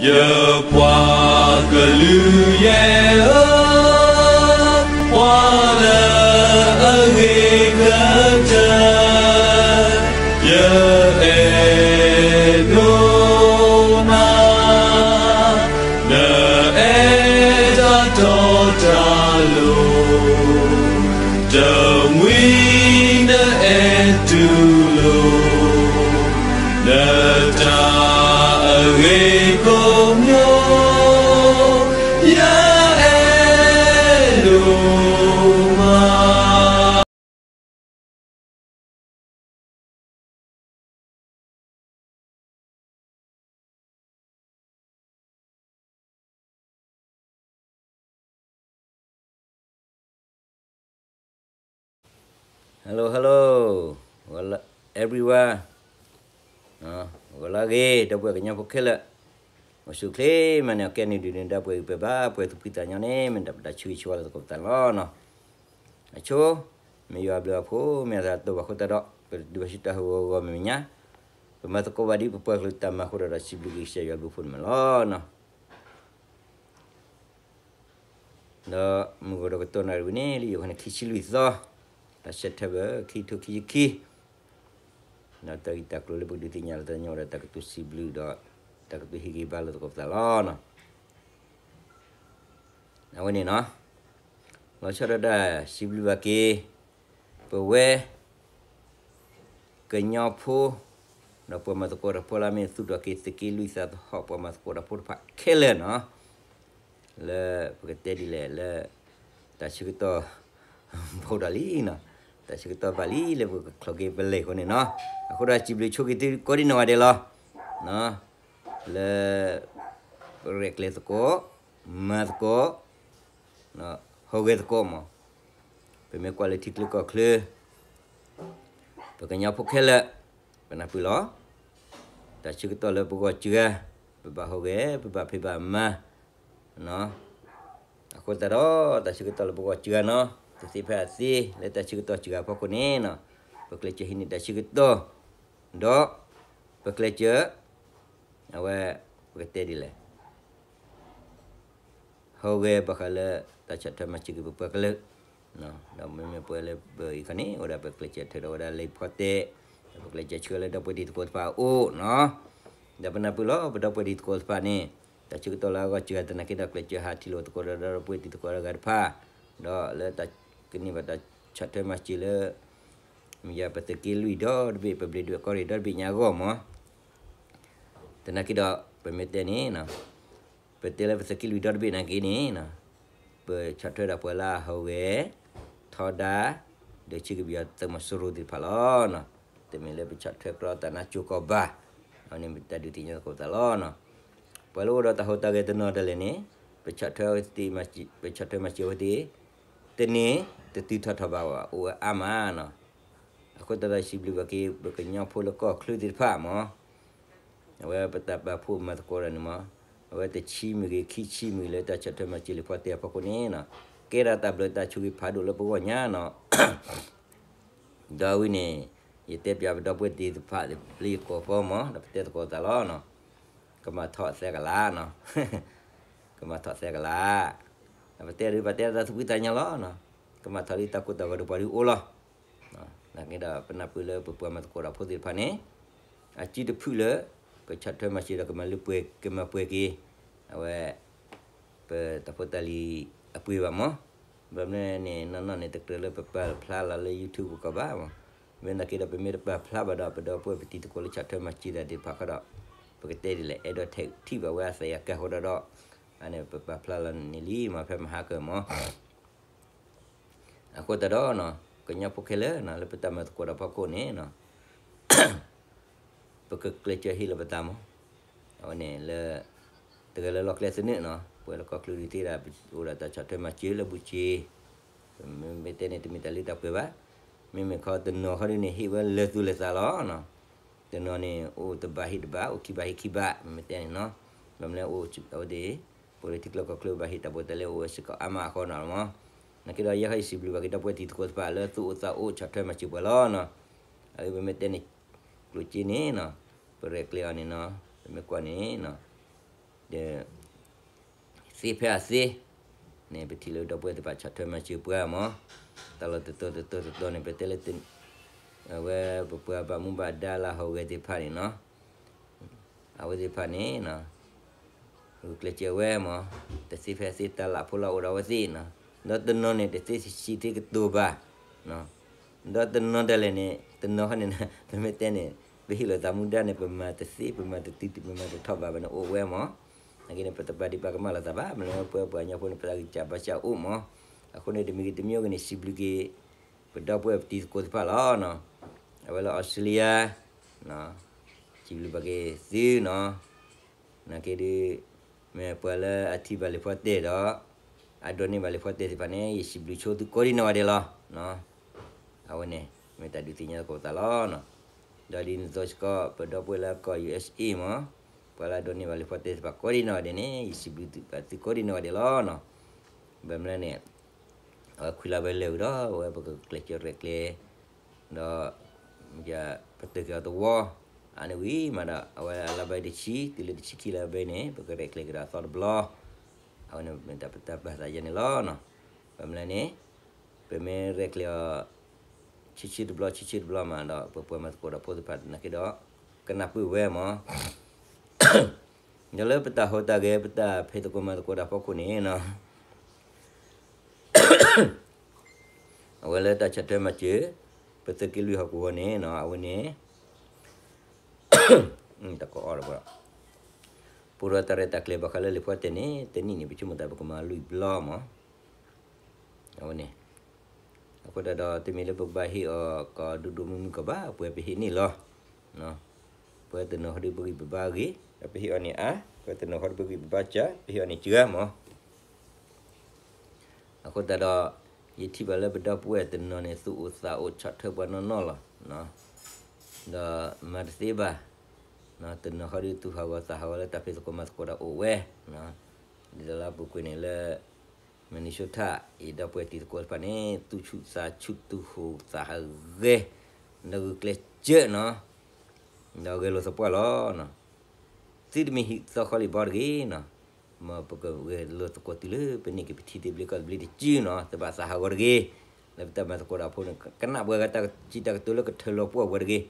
ယပှၤကလုာ်ယဲၢ်ဧၢ, ပှၤလၢအဂ့ၤကတၢၢ်, ယအဲၣ်ဒိးနၤ, နအဲၣ်တၢ်တီတၢ်လိၤ, တမှံၤနအဲၣ်တူၢ်လိာ် နတၢ်အဂ့ၤကိးမံၤ, ယအဲၣ်ဒိးမး. Hello, hello, everyone. ဂီၤလၢအဂ့ၤ ဒီပုၢ်ဝဲၢ်ကညီဖိခဲလၢာ်, အိၣ်ဆူၣ်ချ့မးန့ၣ် အကဲနုာ်ဒုးနုာ်ဒါပှဲၤဂံၢ်ပှဲၤဘါ ပှဲၤသူၣ်ဖှံသးညီန့ၣ် မ့ၢ်တၢ်ပတၢ်ဆၢဂ့ၤဆၢဝါလၢသကိးပသးလီၤနီၤ. အဆိ မ့ၢ်ယွၤဘျုးအဖိ မ့ၢ်အသးတိၢ်ဘၣ်အဃိသတးဒီး ပဒုးဘၣ်ဆူတၢ်ဟးဂီၤဂီၤမဲာ်ညါ, ပမၤသကိးဘၣ်ဒ်ပပှၤကလုာ်တၢ်မၤအဃိဒီး စံးဘျုးက့ၤကစၢ်ယွၤဘျုးဖိန့ၣ်မးလီၤနီၤ. ဒီးမုၢ်ဂီၤဒီးကတီၢ်နၣ်ရံၣ်ဝဲန့ၣ် လၢယိၤဟၣ်န့ၣ် ခံဆံလွံၢ်သီ, လါစဲးပထ့ဘၢၣ် ခံထိခံဆံခံ, ဒီးတၢ်ဂ့ၢ်တၢ်ကျိၤလၢပကဒုးသ့ၣ်ညါလီၤတၢ်ညီဒီးတၢ်ကတိၤစံးဘျုးဒီး တၢ်ကတိၤဟ့ၣ်ဂံၢ်ဘါလိာ်သကိးပသးလီၤနီၤ. အဝဲန့ၣ်နီၤ, လီၤဆီဒၣ်တၢ်စံးဘျုးဘၣ်က့ၤ ပဝဲ ကညီဖိ ဒီးပှၤမၤသကိးတၢ်ဖိလၢမ့ၢ်သူၣ်ထီၣ်က့ၤသုးက့လွံၢ်သးသဟီၣ် ပှၤမၤသကိးတၢ်ဖိတဖၣ်ခဲလၢာ်နီၤ, လၢပကတဲဒ်လဲၣ် လၢ တၢ်ဆၢကတီၢ် ဘၣ်ဒီးလံနီၤ, တၢ်ဆၢကတီၢ်ဘၣ်လံလၢပကချီၣ်က့ၤပလဲၤအဃိန့ၣ်နီၤ, အဃိဒီးစံးဘျုးဆိက့ၤသုကိးဒံနီၢ်ဂၤဒဲးလီၤ. လၢ ပရဲၣ်ကျဲၤသကိး, မၤသကိး, ဟီၣ်ဂဲၤသကိးမး, ပမ့ၢ်ကွၢ်လၢထံချၢကီၢ်ချၢ ပကညီဖိခဲလၢာ် ပနၢ်ပၢၢ်လီၤ. တၢ်ဆၢကတီၢ်လၢပဂီၢ်စှၤ, ပဘၣ်ဟီၣ်ဂဲၤ ပဘၣ်ဖံးဘၣ်မၤ, အဃိသတးဒီး တၢ်ဆၢကတီၢ်လၢပဂီၢ်စှၤနီၤ, တသ့ဖဲအသ့ လၢတၢ်ဆၢကတီၢ်စှၤအဖီခိၣ်န့ၣ်နီၤ, ပကျဲးစၢးဟံးန့ၢ်တၢ်ဆၢကတီၢ်, ဒီး ပကျဲးစၢး အဝဲ ပကတဲဒ်လဲၣ် ဟီၣ်ဂဲၤဘၣ်ဃးလၢ တၢ်ဆီၣ်ထွဲမၤစၢၤက့ၤပပှၤကလုာ်, ဒီးမ့မ့ၢ်ပဝဲလၢပအံၤခီန့ၣ် အိၣ်ဒၣ်ပကျဲးစၢးထုးဒီးဝဲဒၣ်လံာ်ဖီတဲ, ဒီးပကျဲးစၢးဆှၢလၢဒီပုၢ်ဝဲၢ်တံၤသကိးတဖၣ်အအိၣ်နီၤ, ဒီးပနၢ်ပၢၢ်လီၤ ပဒီပုၢ်ဝဲၢ်တံၤသကိးတဖၣ်န့ၣ် တၢ်ဆၢကတီၢ်လၢအဂီၢ်စှၤသနာ်က့ဒီး ကျဲးစၢးဟးထံၣ်လိာ်သကိးဒီးဒီပုၢ်ဝဲၢ်တံၤသကိးအဂၤတဖၣ်, ဒီးလၢတၢ်ကန့ၢ်ဘၣ်တၢ်ဆီၣ်ထွဲမၤစၢၤလၢ မ့ၢ်ယၤပသုးက့လွံၢ်ဒီတဘ့ၣ် ပဘျ့းဒွဲၣ်ကီၢ်ရ့ၣ်ဒီတဘ့ၣ်ညါအဂီၢ်မး, သနာ်က့ဒီး ပမ့ၢ်တဲန့ၣ် ပတဲလၢပသုးက့လွံၢ်ဒီတဘ့ၣ်နာ်က့န့ၣ် ပဆီၣ်ထွဲဒၣ်ပှၤလၢအဟီၣ်ဂဲၤ ထီဒါ ဒီးဆှၢက့ၤပယီၤသုးမီၤစိရိၤသ့ၣ်တဖၣ်လီၤ. တမ့ၢ်လၢပဆီၣ်ထွဲကြီတၢ်နါစိၤကီၢ်ဘၣ်, အဝဲန့ၣ်ပတၢ်ဒုးသ့ၣ်ညါသကိးပသးလီၤ. ပှၤလၢအိၣ်ဒီးတၢ်ဟူးတၢ်ဂဲၤတနီၤဒၣ်လဲာ်န့ၣ် ပဆီၣ်ထွဲဝဲသ့ၣ်, ပဆီၣ်ထွဲမၤစၢၤဝဲသ့ၣ် တန့ၢ်တတုၤထီၣ်ထီၣ်ဘၣ်ဘၣ် အိၣ်ဝဲအါမးနီၤ. အဃိသတးဒီးစံးဘျုးဘၣ်က့ၤ ပကညီဖိလၢကီၢ်ချၢသ့ၣ်တဖၣ်မး အဝဲပတၢ်ပာ်ဖှိၣ်မၤသကိးတၢ်န့ၣ်မး, အဝဲတဆံမ့ၢ်ဂ့ၤ ခံဆံမ့ၢ်ဂ့ၤလၢတၢ်ဆီၣ်ထွဲမၤစၢၤလံာ်ဖီတဲအဖီခိၣ်န့ၣ်နီၤ, ကဲဒၣ်တၢ်ဘျုးတၢ်ဆိၣ်ဂ့ၤဖးဒိၣ်လၢပဂီၢ်ညါနီၤ. ဒီးဝဲန့ၣ် ယတဲပျးပဒီပုၢ်ဝဲၢ်တံၤသ့ၣ်တဖၣ်လၢယကိာ်ဖီမး ဒီးပတဲသကိးသးလီၤနီၤ, ကမၤထီၣ်သဲကလးနီၤ, ကမၤထီၣ်သဲကလး, ဒီးပတဲဒုးပတဲတၢ်သူၣ်ဖှံသးညီလီၤ, ကမၤထီၣ်လံတၢ်ကိၢ်တၢ်ဂီၤဒီးပှၤဒုးအိၣ်လီၤ. နာ်က့ဒီးပနၢ်ပၢၢ်လၢပပှၤမၤသကိးတၢ်ဖိသ့ၣ်တဖၣ်န့ၣ် အစုတဖုလၢ ကဆီၣ်ထွဲမၤစၢၤဒီးကမၤလၢပှဲၤ ကမၤပှဲၤက့ၤ အဝဲ ပတၢ်ဖိတၢ်လံၤအပှ့ၤဘၣ်မး, ဘၣ်မနုၤန့ၣ် နီၢ်နီၢ်န့ၣ် တကြၢးလၢပပာ်ဖျါလီၤလၢ YouTube ကီးဘၣ်မး, မ့ၢ်နာ်က့ဒီးပမ့ၢ်တပာ်ဖျါဘၣ်ဒီး ပဒီပုၢ်ဝဲၢ်ပတံၤသကိးလၢဆီၣ်ထွဲမၤစၢၤတၢ်သ့ၣ်တဖၣ်ဃီဒီး ပကတဲဒ်လဲၣ် အဲၣ်ဒိးထဲးထံၣ်ဘၣ်ဝဲအသးယၤကဲဃိဒီးဒီး အန့ၣ်ပပာ်ဖျါလီၤန့ၣ်လံ မ့ၢ်ဖဲမဟါကၢမး အဃိသတးဒီး ကညီဖိခဲလၢာ် လၢပတၢ်မၤသကိးတၢ်ဖီခိၣ်န့ၣ် ပကကျဲးစၢးဟ့ၣ်လီၤပသးမး, အဝဲန့ၣ်လၢ တဂၤလၢလီၢ်ကျဲသနၢၣ်နီၤ ပဝဲလၢကီၢ်ချၢဒုးသ့ဒီး အိၣ်ဒီးတၢ်ဆီၣ်ထွဲမၤစၢၤလၢဘူၣ်စ့, မ့မ့ၢ်တဲန့ၣ် တမ့ၢ်တၢ်လၢတၢ်ပှဲၤဘၣ်, မ့မ့ၢ်ခီတနီၤခီဒ်န့ၣ် ဟ့ၣ်ဝဲလၢာ်သူၣ်လၢာ်သးလီၤ. တနီၤန့ၣ် အိၣ်တဘးဟ့ၣ်တဘး အိၣ်ခံဘးဟ့ၣ်ခံဘး မ့မ့ၢ်တဲန့ၣ်နီၤ, ဘၣ်မနုၤလဲၣ် အိၣ်အဝဲသ့ၣ် ပဝဲလၢထံကျိကီၢ်ချၢဘၣ်ဟ့ၣ်တၢ်ဘိးတၢ်လဲ အိၣ်ဝဲစ့ၢ်ကီးအါမးအဃိနီၤမး, နာ်က့ဒီးယဲခီယစံးဘျုးဘၣ်က့ၤဒီပုၢ်ဝဲၢ်တံၤသကိးတဖၣ်လၢသူၣ်အိၣ်သးအိၣ်ဆီၣ်ထွဲမၤစၢၤပှၤလီၤနီၤ, အဝဲပမ့ၢ်တဲန့ၣ် ကျိၣ်စ့န့ၣ်နီၤ, ပရဲၣ်ကျဲၤအီၤန့ၣ်နီၤ, ပမ့ၢ်ကွၢ်န့ၣ်နီၤ ဒီး သ့ဖဲအသ့န့ၣ် ပထံၣ်လၢဒီပုၢ်ဝဲၢ်သ့ၣ်တဖၣ်ဆီၣ်ထွဲမၤစၢၤပှၤမး, တၢ်လီၢ်တတီၤတတီၤတတီၤန့ၣ် ပတဲလၢ အဝဲပပှၤဘၣ်မူဘၣ်ဒါလၢဟီၣ်ဂဲၤသ့ၣ်တဖၣ်န့ၣ်နီၤ, အဝဲသ့ၣ်တဖၣ်န့ၣ် ဂုာ်ကျဲးစၢးဝဲမး, တသ့ဖဲသ့တၢ်လၢ်ဖိလၢ်အိၣ်ဒီးအဝဲသ့ၣ်နီၤ, ဒီးတနီၤန့ၣ် တသ့ဆံးသ့ကတိၤဘၣ် ဒီးတနီၤဒၣ်လဲာ်န့ၣ် တနီၤဃီန့ၣ် ပမ့ၢ်တဲန့ၣ် ပဟ့ၣ်လီၤသးမူဒါန့ၣ် ပမၤတသ့ ပမၤတတုၤ ပမၤတထီၣ်ဘၣ်ဘၣ်န့ၣ် အိၣ်ဝဲမး, နာ်က့န့ၣ် ပတပာ်ဒံးပာ်ကမၣ်လိာ်သးဘၣ်, မ့ၢ်လၢပဝဲပှၤကညီဖိန့ၣ် ပသးဂံၢ်စၢ်ဘါစၢ်အိၣ်မး, အဃိန့ၣ် တမံၤဂ့ၤတမံၤဂ့ၤန့ၣ် စံးဘျုးက့ၤ ပဒီပုၢ်ဝဲၢ်ပတံၤသကိးသ့ၣ်တဖၣ်လီၤ. အဝဲလၢအီစထြ့လယါ စံးဘျုးဘၣ်က့ၤသုနီၤ, နာ်က့ဒုး မ့ၢ်ပှၤလၢအထံၣ်ဘၣ်လံာ်ဖီတဲၣ်ဒီး အဒိးန့ၢ်ဘၣ်လံာ်ဖီတဲၣ်သ့ၣ်တဖၣ်န့ၣ် ယစံးဘျုးဆိသုကိးဒံနီၢ်ဂၤဒဲးလီၤ. အဝဲန့ၣ် မ့ၢ်တၢ်ဒုးသ့ၣ်ညါသကိးသးလီၤ. ဒီးဒ်န့ၣ်အသိးစ့ၢ်ကီး ပဒီပုၢ်ဝဲၢ်လၢကီၢ် ယူၣ်အ့ၣ်အ့ၣ် မး, ပှၤလၢအဒိးန့ၢ်ဘၣ်လံာ်ဖီတဲၣ်သ့ၣ်တဖၣ်ကိးဒံနီၢ်ဂၤဒဲးန့ၣ် ယစံးဘျုးဘၣ်သုကိးဒံနီၢ်ဂၤဒဲးလီၤ. ဘၣ်မနုၤလဲၣ်န့ၣ် အဝဲခွံလါဘဲလဲၤဝံၤဒီး အဝဲပကကျဲးစၢးရဲၣ်ကျဲၤ ဒီး ပတုာ်က့ၤအီၤသဝီ အန့ၣ်ဝံၤမးဒီး အဝဲအလါဘဲတဆံ တုၤလၢတဆံခံလါဘဲန့ၣ် ပကရဲၣ်ကျဲၤကဒီးအသီတဘျီ, အဝဲန့ၣ်မ့ၢ်တၢ်ပာ်သးယဲန့ၣ်လီၤ. ဘၣ်မနုၤလဲၣ်န့ၣ် ပမ့ၢ်ရဲၣ်ကျဲၤအီၤ ဆံဆံတဘျီ ဆံဆံတဘျီမးဒီး ပပှၤမၤသကိးတၢ်ဖိသ့ၣ်တဖၣ်နာ်က့ဒီး ကနၢ်ပၢၢ်ဝဲမး ဒီးလၢပတၢ်ဟူးတၢ်ဂဲၤ ပတၢ်ဖံးသကိးမၤသကိးတၢ်ဖီခိၣ်န့ၣ်နီၤ အဝဲလၢတၢ်ဆီၣ်ထွဲမၤစၢၤ ပသုးက့လွံၢ်ဟီၣ်ကဝီၤန့ၣ်နီၤ အဝဲန့ၣ် တၢ်ကအီၣ်ဒီး ပူၤဒီးတၢ်ရဲၣ်တၢ်ကျဲၤဘၣ်ဃးလၢလံာ်ဖီတဲၣ်န့ၣ် တနံၣ်န့ၣ် ပဆိကမိၣ်သးပကမၤလွံၢ်ဘျီမး အဝဲန့ၣ် အဃိသတးဒီး တမ့ၢ်လၢပကဘၣ်ဟ့ၣ်အီၤကီးဒိၣ်ဒိၣ်မုၢ်မုၢ်ကီးဘၣ် ပှဲၤပဟ့ၣ်န့ၢ်လီၤ. ပှဲၤတနီၤဟီဒုးပဂံၢ်ပဘါအဂ့ၢ် ဒီးပဟ့ၣ်အီၤန့ၣ်အါ ပှဲၤတနီၤဟီဒုးပဂံၢ်ပဘါစှၤ ပဟ့ၣ်အီၤန့ၣ်စှၤမး အဃိသတးဒီး ယထံၣ်ဘၣ်လၢပဒီပုၢ်ဝဲၢ်တနီၤန့ၣ် သူၣ်အိၣ်သးအိၣ်ဆီၣ်ထွဲပှၤနီၢ်နီၢ်လီၤ. ဒီးမၤတသ့ဘၣ်, တနီၤဃီဒုးသူၣ်ဟးဂီၤသးဟးဂီၤလၢတၢ်ဖံးသကိးမၤသကိးတၢ်အိၣ်ဝဲ, ဒ်သိးလၢအပူၤကွံာ်န့ၣ်လၢ Minnesota အံၤဒီပုၢ်ဝဲၢ်တံၤသကိးတဖၣ်န့ၣ် သူၣ်ဆူၣ်သးဆူၣ်သူၣ်ဟူးသးဟးဂဲၤ, ဒီးဂုာ်ကျဲးစၢးနီၤ, ဒီးဂဲၤလိာ်သပှၢ်လီၤ. သုတမ့ၢ်ဟံးသီဃီလံာ်ဘီတဂ့ၤနီၤ, မ်ပကဂဲၤလိာ်သကိးတုၤလၢပန့ၢ်က့ၤပထံသဘျ့ကီၢ်သဘျ့တစုနီၤ, တဘၣ်သးဟးဂီၤတဂ့ၤ, လၢပတၢ်မၤသကိးတၢ်ဖိန့ၣ် ကနၣ်ပှၤဂၤတၢ်စံးတၢ်ကတိၤလၢကထၢၣ်လီၤပှီၢ်ပှၤတဂ့ၤ,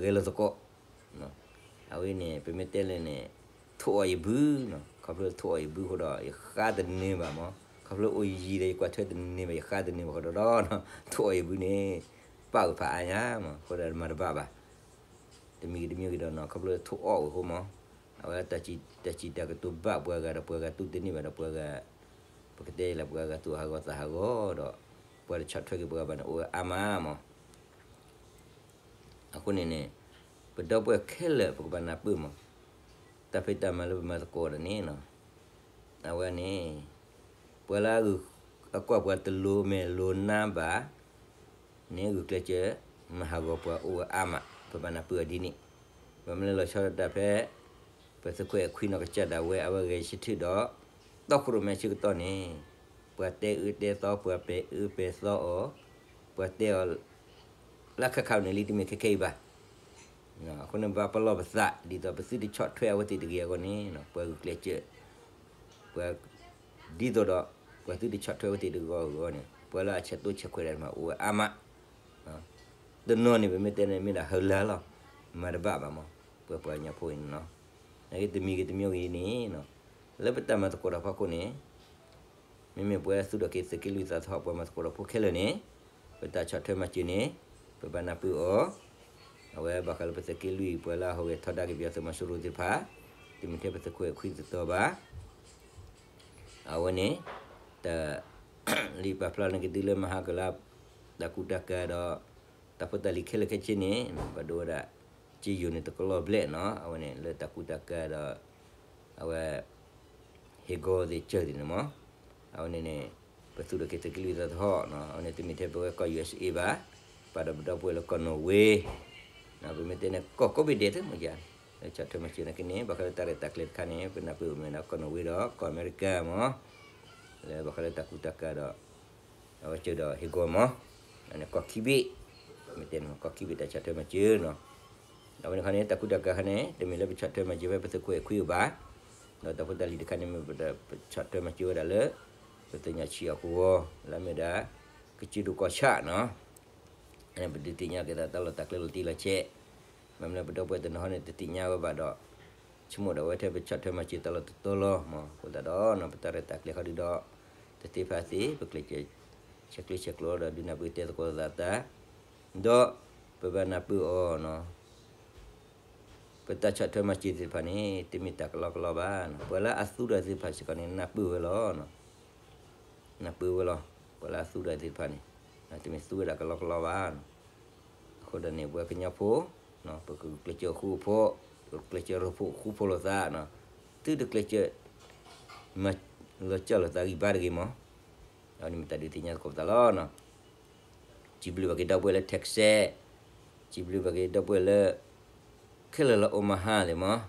ဂဲၤလိာ်သကိး အဝဲန့ၣ် ပမ့ၢ်တဲလဲၣ်န့ၣ် ထိၣ်အီၣ်ယဘုနီၤ, ခီဖျိထိၣ်အီၣ်ယဘုအဃိဒီး ယဃါတနၢၤဘၣ်မး, ခီဖျိအိၣ်ယံာ်ဒီးယကွၢ်ထွဲတနၢၤဘၣ် ယဃါတနၢၤဘၣ်ဃိဒီး ထိၣ်အီၣ်ယဘုန့ၣ် ပာ်ဝဲဖးအါညါမး, အဃိဒီးမၤတဘၣ်ဘၣ်, တမံၤဂ့ၤတမံၤဂ့ၤဒီးနီၤ ခီဖျိထိၣ်အီၣ်ဝဲအဃိမး, အဝဲတၢ်စံးတၢ်ကတိၤဘၣ်ပှၤဂၤဒီးပှၤဂၤတူၢ်တန့ၢ်ဘၣ်ဒီးပှၤဂၤ, ပကတဲလၢပှၤဂၤသူၣ်ဟးဂီၤသးဟးဂီၤဒီး ပှၤတဆီၣ်ထွဲက့ၤပှၤဂၤဘၣ်န့ၣ် အိၣ်ဝဲအါမးမး အဃိန့ၣ်န့ၣ် ပဒီပုၢ်ဝဲၢ်ခဲလၢာ် ပကဘၣ်နၢ်ပၢၢ်မး, တၢ်ဖံးတၢ်မၤလၢပမၤသကိးဒီးန့ၣ်နီၤ, အဝဲန့ၣ် ပှၤလၢအကွၢ်ပှၤတလိၤမဲာ်လိၤနါဘၣ်န့ၣ် ဂုာ်ကျဲးစၢး မၤဟးဂီၤပှၤအိၣ်ဝဲအါမး, ပဘၣ်နၢ်ပၢၢ်အီၤဒ်န့ၣ်, ဘၣ်မနုၤလဲၣ်လီၤဆီဒၣ်တၢ်ဖဲ ပသုးခွဲးခွံနီၢ်ကစၢ်ဒၣ်ဝဲ အဝဲဂဲၤဆၢထၢၣ်ဒီး တီခိၣ်ရိၣ်မဲဆၢကတီၢ်န့ၣ် ပှၤတဲအၢတဲသီ ပှၤပဲာ်အၢပဲာ်သီအီၤ, ပှၤတဲအီၤ လၢခဲခါန့ၣ်လံတမ့ၢ်ခဲခဲအံၤဘၣ်. အဃိန့ၣ် ဘၣ်ပလီၢ်ပသး ဒ်သိးပသုတဆီၣ်ထွဲအဝဲသ့ၣ်တဂ့ၤအဂီၢ်န့ၣ် ပှၤဂုာ်ကျဲးစၢး ပှၤ ဒ်သိးဒီး ပှၤသုတဆီၣ်ထွဲအဝဲသ့ၣ်တဂ့ၤအဂီၢ်န့ၣ် ပှၤလၢအဆဲးတိဆဲးခွဲးဒၣ်န့ၣ်မး အိၣ်ဝဲအါမး တနီၤန့ၣ် ပမ့ၢ်တဲန့ၣ်မ့ၢ်ဒၣ်ဟၢလၢလီၤ, မၤတဘၣ်ဘၣ်မး, ပှၤပှၤကညီဖိအံၤန့ၣ်နီၤ, နာ်က့တမံၤဂ့ၤတမံၤဂ့ၤန့ၣ်နီၤ, လၢပတၢ်မၤသကိးတၢ်ဖီခိၣ်န့ၣ် မ့မ့ၢ်ပဝဲသူၣ်ထီၣ်က့ၤသုးက့လွံၢ်သးသဟီၣ် ပှၤမၤသကိးတၢ်ဖိခဲလၢာ်န့ၣ် ပတၢ်ဆီၣ်ထွဲမၤစၢၤန့ၣ် ပဘၣ်နၢ်ပၢၢ်အီၤ, အဝဲဘၣ်ဃးလၢပသုးက့လွံၢ် ပှၤလၢအဟူးဂဲၤထီဒါက့ၤပယီၤသုးမီၤစိရိၤသ့ၣ်တဖၣ်, တမ့ၢ်ထဲပသုးခွဲးခွံသ့ၣ်တဖၣ်ဘၣ် အဝဲန့ၣ် တၢ် လံာ်ပာ်ဖျါန့ၣ်ကဒုလၢမဟါကလါ တၢ်ကူတၢ်ကၤဒီး တၢ်ဖိတၢ်လံၤခဲလၢာ်ခဲဆ့န့ၣ် ဘၣ်ဒိဝဲဒၣ် ကၠ့ယိၤန့ၣ်တကလီၢ်ဘျဲၣ်နီၤ, အဝဲန့ၣ်လၢတၢ်ကူတၢ်ကၤဒီး အဝဲ ဟ့ၣ်ဂီၤသ့ၣ်စၢၤသ့ၣ်န့ၣ်မး, အဝဲန့ၣ်န့ၣ် ပသူၣ်ထီၣ်က့ၤသုးက့လွံၢ်သးသဟီၣ်နီၤ, အဝဲန့ၣ်တမ့ၢ်ထဲပဝဲကီၢ် ယူၢ်အ့းအ့း ဘၣ်, ပာ်ဒီးပဒီပုၢ်ဝဲၢ်လၢကီၢ်နီၣ်ဝ့, ပမ့ၢ်တဲန့ၣ် ကီၢ်ကိးဘ့ၣ်ဒဲးသ့ၣ်မးယါ, လၢဆီၣ်ထွဲမၤစၢၤနာ်က့န့ၣ် ဘၣ်ဃးလၢတၢ်ရဲၣ်တၢ်ကျဲၤတခါန့ၣ် ပနၢ်ပၢၢ်အီၤမ့ၢ်ဒၣ်ကီၢ်နီၣ်ဝ့ဒီးကီၢ်အမဲရကၤမး, လၢဘၣ်ဃးလၢတၢ်ကူတၢ်ကၤဒီး အဝဲစၢၤဒီးဟ့ၣ်ဂီၤမး, အန့ၣ်ကီၢ်ခံဘ့ၣ်, ပမ့ၢ်တဲန့ၣ် ကီၢ်ခံဘ့ၣ်တၢ်ဆီၣ်ထွဲမၤစၢၤနီၤ, အဝဲန့ၣ်ခါန့ၣ် တၢ်ကူတၢ်ကၤခါန့ၣ် တမ့ၢ်လၢပဆီၣ်ထွဲမၤစၢၤဖဲပသုးခွဲးခွံအံၤဘၣ်, ဒီးတၢ်ဖိတၢ်လံၤတခါန့ၣ်မ့ၢ်ပဆီၣ်ထွဲမၤစၢၤဝဲဒၣ်လၢ ပသ့ၣ်ညါဆံးအဃိဂီၢ် လၢအမ့ၢ်ဒၣ် ကစၢၢ်ဒိၣ်ကီၢ်ဆၣ်နီၤ. အန့ၣ်ပဒုးသ့ၣ်ညါက့ၤသးတၢ်လီၢ်တၢ်ကျဲလီၤတံၢ်လီၤဆဲး, မ့မ့ၢ်လၢပဒီပုၢ်ဝဲၢ်တနီၤန့ၣ် တသ့ၣ်ညါဝဲဘၣ်ဒီး ဆိကမိၣ်ဒၣ်ဝဲထဲပဆီၣ်ထွဲမၤစၢၤတၢ်လီၢ်တတီၤလီၤမး. အဃိသတးဒီး ပတၢ်ရဲၣ်တၢ်ကျဲၤဃီဒုဒီး တသ့ဖးသ့ ပကျဲးစၢး ဆဲးကျၢဆဲးကျိးဒီးဒုးနၢ်ပၢၢ်တဲသကိးသးတၢ်, ဒီးပဘၣ်နၢ်ပၢၢ်အီၤနီၤ. ပတၢ်ဆီၣ်ထွဲမၤစၢၤသ့ၣ်တဖၣ်န့ၣ် တမ့ၢ်တၢ်ကလီကလီဘၣ်. ပှၤလၢအသူတၢ်သ့ၣ်တဖၣ်စ့ၢ်ကီးန့ၣ် နၢ်ပၢၢ်ဝဲလီၤ. နၢ်ပၢၢ်ဝဲလီၤ. ပှၤလၢအသူတၢ်သ့ၣ်တဖၣ်န့ၣ် တမ့ၢ်သူဝဲဒၣ်ကလီကလီဘၣ်. အဃိဒီးန့ၣ် ပှၤကညီဖိ ပကကျဲးစၢးဃူဖိ, ပကကျဲးစၢးရိဖှိၣ်ဃူဖိလိာ်သး, သုတကျဲးစၢး မၤလီၤစၢ်လိာ်သးဂံၢ်ဘါတဂ့ၤမး. အဝဲန့ၣ်မ့ၢ်တၢ်ဒုးသ့ၣ်ညါသကိးပသးလီၤ. စံးဘျုးဘၣ်က့ၤဒီပုၢ်ဝဲၢ်လၢ Texas, စံးဘျုးဘၣ်က့ၤဒီပုၢ်ဝဲၢ်လၢ ခဲလၢာ်လၢ Omaha သ့ၣ်မး,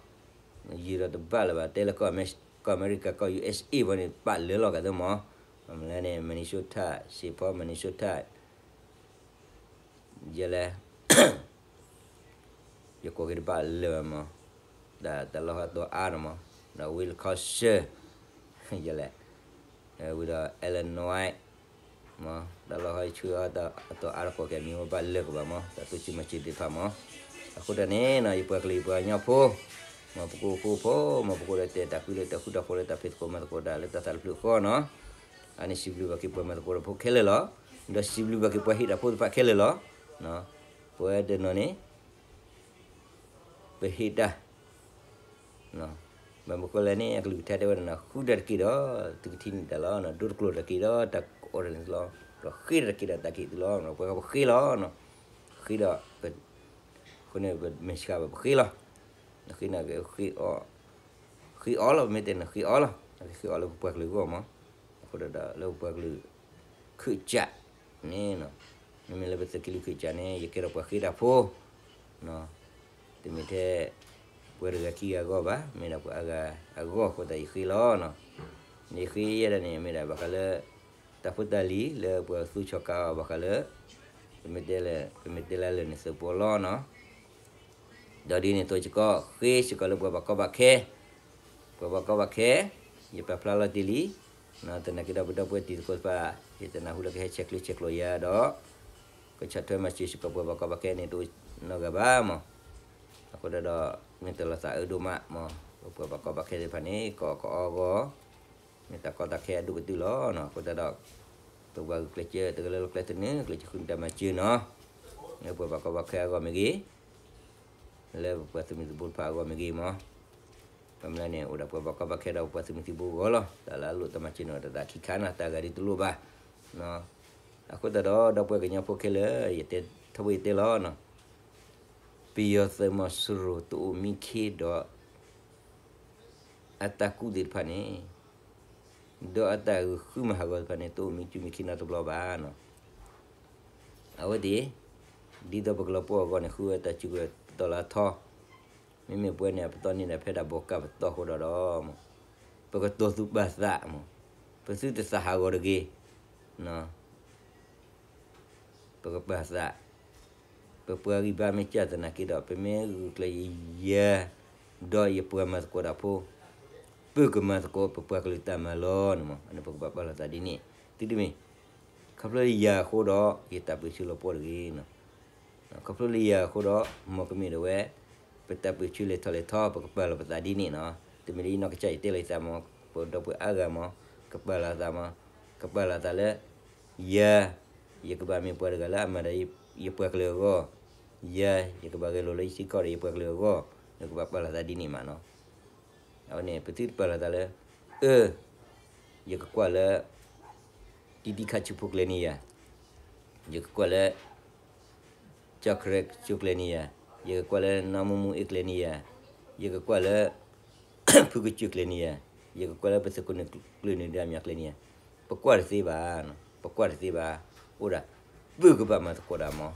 ယံာ်ဒီးတဘၣ်လၢၤဘၣ် တဲလၢကီၢ်အမဲရကၤ ကီၢ် USA ဘၣ်န့ၣ် ပာ်လၢလီၤကသ့မး, မ့ၢ်လၢန့ၣ် Minnesota, Saint Paul, Minnesota ယဲလဲၣ်, ယကိးက့ၤတဘၣ်လၢၤဘၣ်မး, ဒီးတၢ်လီၢ်ဟီအတီၤအါန့ၣ်မး, ဒီး Wisconsin ယဲလဲၣ်, ဝံၤဒီး Illinois မး, တၢ်လီၢ်ဟီယဆှၢအတီၤအါတကိးကဲမ့ၢ်ဝဲဘၣ်လၢၤကဘၣ်မး, တၢ်သူစူၤမၤစၢၤသ့ၣ်တဖၣ်မး, အဃိတၢ်န့ၣ်နီၤ ယပှၤကလုာ်ယပှၤကညီဖိ မ့ၢ်ပကအိၣ်ဃူဖိ မ့ၢ်ပကအိၣ်ဒီးတဲတၢ်ဃုလၢတၢ်ဃူတၢ်ဖိးလၢတၢ်ဖံးသကိးမၤသကိးတၢ်လၢတၢ်သးတဖျၢၣ်ဃီနီၤ, အန့ၣ်စံးဘျုးဘၣ်က့ၤပှၤမၤသကိးတၢ်ဖိခဲလၢာ်လီၤ. ဒီးစံးဘျုးဘၣ်က့ၤပှၤဟ့ၣ်တၢ်ဖိသ့ၣ်တဖၣ်ခဲလၢာ်လီၤ. ပဝဲတနီၤန့ၣ် ပဟ့ၣ်တၢ် ဘၣ်မနုၤဃိလဲၣ်န့ၣ် အကလုၢ်ကထါတဲဝဲဒၣ်နီၤ ဃုတၢ်တက့ၢ်ဒီး သုကထံၣ်န့ၢ်တၢ်လီၤ. ဒိတကျိၤတၢ်တက့ၢ်ဒီး တၢ်ကအီၣ်တၢ်န့ၣ်သုလီၤ. ဒီးဃ့တၢ်တက့ၢ်ဒီးတၢ်က့ၢ်သုလီၤ. ပှၤဃ့လီၤ, ဃ့ဒီး အဃိန့ၣ် ပမဲာ်ဆှးဘၣ်ပဃ့လီၤ. ဃ့န့ၣ်က့ ဃ့အီၤလီၤ, ပမ့ၢ်တဲန့ၣ်ဃ့အီၤလီၤ. ဃ့အီၤလၢပပှၤကလုာ်အဂီၢ်မး. အဃိဒီးလၢပပှၤကလုာ် ခုၣ်ကၠးန့ၣ် မ့မ့ၢ်လၢပသုးက့လွံၢ်ခုၣ်ကၠးန့ၣ် ယကဲထီၣ်ပှၤဃ့တၢ်ဖိ တမ့ၢ်ထဲ ပှၤတဂၤခံဂၤအဂီၢ်ဘၣ်, မ့ၢ်ဒၣ်ပှၤအါဂၤအဂီၢ်အဃိသတးယဃ့လီၤ. ယဃ့ယဲဒၣ်န့ၣ် မ့ၢ်ဒၣ်ဘၣ်ဃးလၢ တၢ်ဖိတၢ်လံၤလၢပှၤသူၣ်ဆီၣ်ခးအီၤဘၣ်ဃးလၢ ပမ့ၢ်တဲလၢ ပမ့ၢ်တဲလၢလၢာ်န့ၣ်သုးပီလီၤနီၤ. ဒီးဒ်န့ၣ်အသိးစ့ၢ်ကီး ဃ့စ့ၢ်ကီးလၢပှၤဘၣ်ကီဘၣ်ခဲ, ပှၤဘၣ်ကီဘၣ်ခဲ, ယပာ်ဖျါလီၤတ့ၢ်လံ, သနာ်က့ဒီးပဒီပုၢ်ဝဲၢ်တံၤသကိးတဖၣ် ယတနၢ်ဟူလၢကဟဲဆဲးကျၢဆဲးကျိးယၤဒီး ကဆီၣ်ထွဲမၤစၢၤစ့ၢ်ကီးပှၤဘၣ်ကီဘၣ်ခဲန့ၣ် တအိၣ်နီတဂၤဘၣ်မး. အဃိသတးဒီး မ့ၢ်တၢ်လီၤသးအၢဒိၣ်မးမး, ပပှၤဘၣ်ကီဘၣ်ခဲသ့ၣ်တဖၣ်န့ၣ် ကအီၣ်ကအီအဂီၢ် မ့ၢ်တၢ်ကီတၢ်ခဲအဒိၣ်ကတၢၢ်လီၤ. အဃိသတးဒီး ပကဘၣ်ဂုာ်ကျဲးစၢး တဂၤလၢလီၢ်ကျဲသနၢၣ် ကျဲးစၢးဃုန့ၢ်တၢ်မၤစၢၤနီၤ, လၢပှၤဘၣ်ကီဘၣ်ခဲအဂီၢ်မ့ၢ်ဂ့ၤ, လၢပပှၤသုးမုၢ်သံၣ်ဘိတဖၣ်အဂီၢ်မ့ၢ်ဂ့ၤမး. ဘၣ်မနုၤလဲၣ်န့ၣ် အိၣ်ဒၣ်ပှၤဘၣ်ကီဘၣ်ခဲဒီးပပှၤသုးမုၢ်သံၣ်ဘိအဂီၢ်လီၤ. တၢ်လၢအလိၣ်တၢ်မၤစၢၤန့ၣ် တၢ်သးခံခါနီၤ, တၢ်ဂၤဒ်တလိၣ်ဘၣ်. အဃိသတးဒီး ဒီပုၢ်ဝဲၢ်ကညီဖိခဲလၢာ် ယတဲထီဘိယတဲလီၤနီၤ, ပယီၤသုးမီၤစိရိၤတအိၣ်မံခ့ဒီး အတၢ်ကူၣ်သ့ၣ်တဖၣ်န့ၣ် ဒီးအတၢ်ဂုာ်ဃုမၤဟးဂီၤသ့ၣ်တဖၣ်န့ၣ် တအိၣ်မံကူမံခ့နီတဘျီဘၣ်နီၤ. အဝဲသ့ၣ် ဒ်သိးပကလီၤပှီၢ်အဂီၢ်န့ၣ် ဃုဝဲတၢ်စုကဝဲၤတတီၤလၢအထီ, မ့မ့ၢ်ပဝဲန့ၣ် အပတီၢ်န့ၣ်ဒီးဖဲဒၣ်ဘီကၢ်ပတီၢ်အဃိဒီး ပကတီၢ်သူၣ်ပာ်သးမး, ပသုတသးဟးဂီၤတဂ့ၤ, ပကပာ်သး, ပပှၤဂံၢ်ဘါမ့ၢ်စၢ်သနာ်က့ဒီး ပမ့ၢ်ဂုာ်ကျဲးယၤ ဒီးယပှၤမၤသကိးတၢ်ဖိ, ပကမၤသကိးပပှၤကလုာ်တၢ်မၤလီၤန့ၣ်မး, အန့ၣ်ပကဘၣ်ပာ်လီၤသးဒ်န့ၣ်, သုတမ့ၢ် ခီဖျိလၢယၤအဃိဒီး ယတၢ်ပၢၢ်ဆၢလီၤပှီၢ်တဂ့ၤနီၤ. ခီဖျိလၢယၤအဃိဒီး မ်ကမ့ၢ်ဒၣ်ဝဲ ပတၢ်ပၢၢ်ဆၢလဲၤထီၣ်လဲၤထီ ပကပာ်လီၤပသးဒ်န့ၣ်နီၤ. တမ့ၢ်လၢယနီၢ်ကစၢ်ယတဲလီၤယသးမး, ပဒီပုၢ်ဝဲၢ်အါဂၤမး, ကပာ်လီၤသးမး, ကပာ်လီၤသးလၢ ယၤ, ယကဘၣ်မ့ၢ်ပှၤတဂၤလၢအမၤဒီးယပှၤကလုာ်အဂီၢ်, ယၤ, ယကဘၣ်ဂဲၤလိာ်လၢယထံကီၢ်ဒီးယပှၤကလုာ်အဂီၢ်, ယကဘၣ်ပာ်လီၤသးဒ်န့ၣ်မးနီၤ. အဝဲန့ၣ် ပသုတပာ်လီၤသးလၢ အၢ ယကကွၢ်လၢ တံတံခါဆူဖိကျဲၤန့ၢ်ယၤ, ယကကွၢ်လၢ ကၠီၣ်ကရဲးကၠိကျဲၤန့ၢ်ယၤ, ယကကွၢ်လၢနီၢ်မူမူအ့ကျဲၤန့ၢ်ယၤ, ယကကွၢ်လၢ ဖုကစၢၢ်ကျဲၤန့ၢ်ယၤ, ယကကွၢ်လၢပသုးခိၣ်နၢ်ကျၢၢ်နၢၤဒါမၠးကျဲၤန့ၢ်ယၤ, ပကွၢ်တသ့ဘၣ်, ပကွၢ်တသ့ဘၣ်, အိၣ်ဒၣ် ပကဘၣ်မၤသကိးတၢ်မး,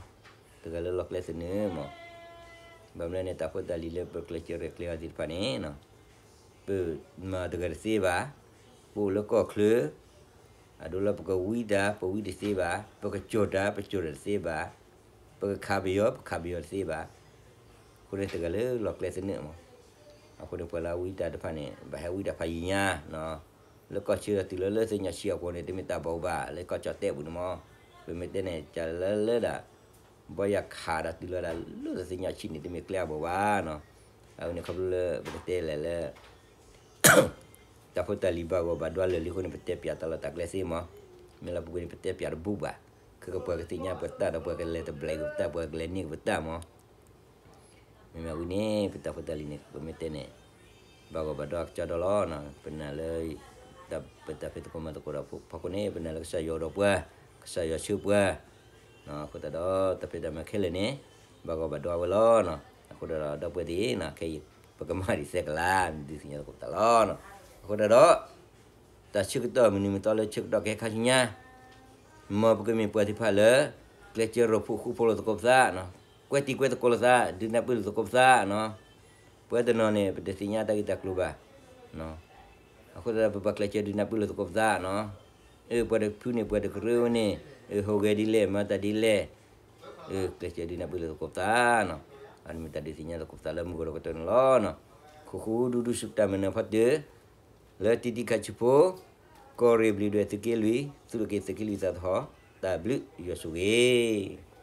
တဂၤလၢလီၢ်ကျဲသနၢၣ်မး, ဘၣ်မနုၤလဲၣ်န့ၣ် တၢ်ဖိတၢ်လံၤလၢပကျဲးစၢးရဲၣ်ကျဲၤအီၤသ့ၣ်တဖၣ်န့ၣ် ပမၤတဂၤတသ့ဘၣ်, ပအိၣ်လၢကီၢ်ချၢ, အဒိလၢပကဝံတၢ် ပဝံတသ့ဘၣ်, ပကစိာ်တၢ် ပစိာ်တၢ်တသ့ဘၣ်, ပကခးပယီၤ ပခးပယီၤတသ့ဘၣ်, အဃိန့ၣ်တဂၤလၢလီၢ်ကျဲသနၢၣ်မး, အဃိန့ၣ် ပှၤလၢအဝံတၢ်တဖၣ်န့ၣ် ဘၣ်ဟဲဝံတၢ်ဖးယံာ်ညါနီၤ, လၢကီၢ်ဆၢဒီးတုၤလၢလၢသ့ၣ်ညါဆံအပူၤန့ၣ် တမ့ၢ်တၢ်ဘၣ်အိၣ်ဘၣ် လၢကီၢ်ကၠီၣ်တဲၣ်ပူၤန့ၣ်မး, ပမ့ၢ်တဲန့ၣ် ကလၢလၢဒၣ် ဘီယၤခးဒီးတုၤလီၤဒၣ်လၢသ့ၣ်ညါဆံန့ၣ် တမ့ၢ်ကျဲအဘၣ်ဘၣ်နီၤ, အဝဲန့ၣ်ခီဖျိလၢပကတဲလဲၣ်လၢ တၢ်ဖိတၢ်လံၤဘၣ်ဂီၢ်ဘၣ်ဒွါလၢာ်လံအဃိန့ၣ် ပတဲပၠးတၢ်လီၢ်တၢ်ကျဲသ့မး, မ့ၢ်လၢပူၤကွံာ်န့ၣ် ပတဲပၠးတဘူၣ်ဘၣ်, ခဲကပှၤကသ့ၣ်ညါပတၢ်ဒီးပှၤကလဲၤတဘျဲးကပတၢ် ပှၤကလဲၤန့ၢ်ကပတၢ်မး မ့မ့ၢ်ဝံၤန့ၣ် ပတၢ်ဖိတၢ်လံၤန့ၣ် ပမ့ၢ်တဲန့ၣ် ဘၣ်ဂီၢ်ဘၣ်ဒွါကစီဒီလီၤ. ပနာ်လၢ ပတၢ်ဖံးသကိးမၤသကိးဒီးဖီခိၣ်န့ၣ် ပနာ်လၢကစၢ်ယွၤအိၣ်ဒီးပှၤ, ကစၢ်ယွၤဆှၢပှၤ, အဃိသတးဒီး တၢ်ဖံးတၢ်မၤခဲလၢာ်န့ၣ် ဘၣ်ဂီၢ်ဘၣ်ဒွါဝဲလီၤ. အဃိသတးဒီး ဒီပုၢ်ဝဲၢ်သ့ၣ်ဧၢ, ခဲအံၤ ပကမၤဒံးစဲးကလါ ဒုးသ့ၣ်ညါသကိးပသးလီၤ. အဃိသတးဒီး တၢ်ဆၢကတီၢ်မနုၤမသီလၢဆၢကတီၢ်ကဟဲခါဆူညါ မ်ပကမ့ၢ်ပှၤသ့ၣ်တဖၣ်လၢ ကျဲးစၢးရိဖှိၣ်ဃူဖိးလိာ်သကိးပသး, ကွဲတံၤကွဲသကိးလိာ်သး, ဒုးနၢ်ပၢၢ်လိာ်သကိးပသးနီၤ. ပဝဲတနီၤန့ၣ် ပတသ့ၣ်ညါတၢ်ဂ့ၢ်တၢ်ကျိၤဘၣ်. အဃိသတးဒီး ပပှၤကျဲးစၢးဒုးနၢ်ပၢၢ်လိာ်သကိးပသးနီၤ. အၢ ပှၤတဖုန့ၣ် ပှၤတကရၢန့ၣ် အၢ ဟူးဂဲၤဒ်လဲၣ် မၤတၢ်ဒ်လဲၣ်, အၢ ကျဲးစၢးဒုးနၢ်ပၢၢ်လိာ်သကိးပသးနီၤ. အန့ၣ်မ့ၢ်တၢ်ဒုးသ့ၣ်ညါသကိးပသးလၢမုၢ်ကီၤဒီးကတီၢ်န့ၣ်လီၤ. ဃူဃူဒူဒူဆူတၢ်မုၢ်နံၤဖီတၢၢ် လၢတံၤတံၤခါဆူဖိ ကီၢ်ရ့ၣ်ဘျုးဒွဲၣ်သုးက့လွံၢ် သုးက့သုးက့လွံၢ်သးသဟီၣ် တၢ်ဘျုးယွၤဆိၣ်ဂ့ၤ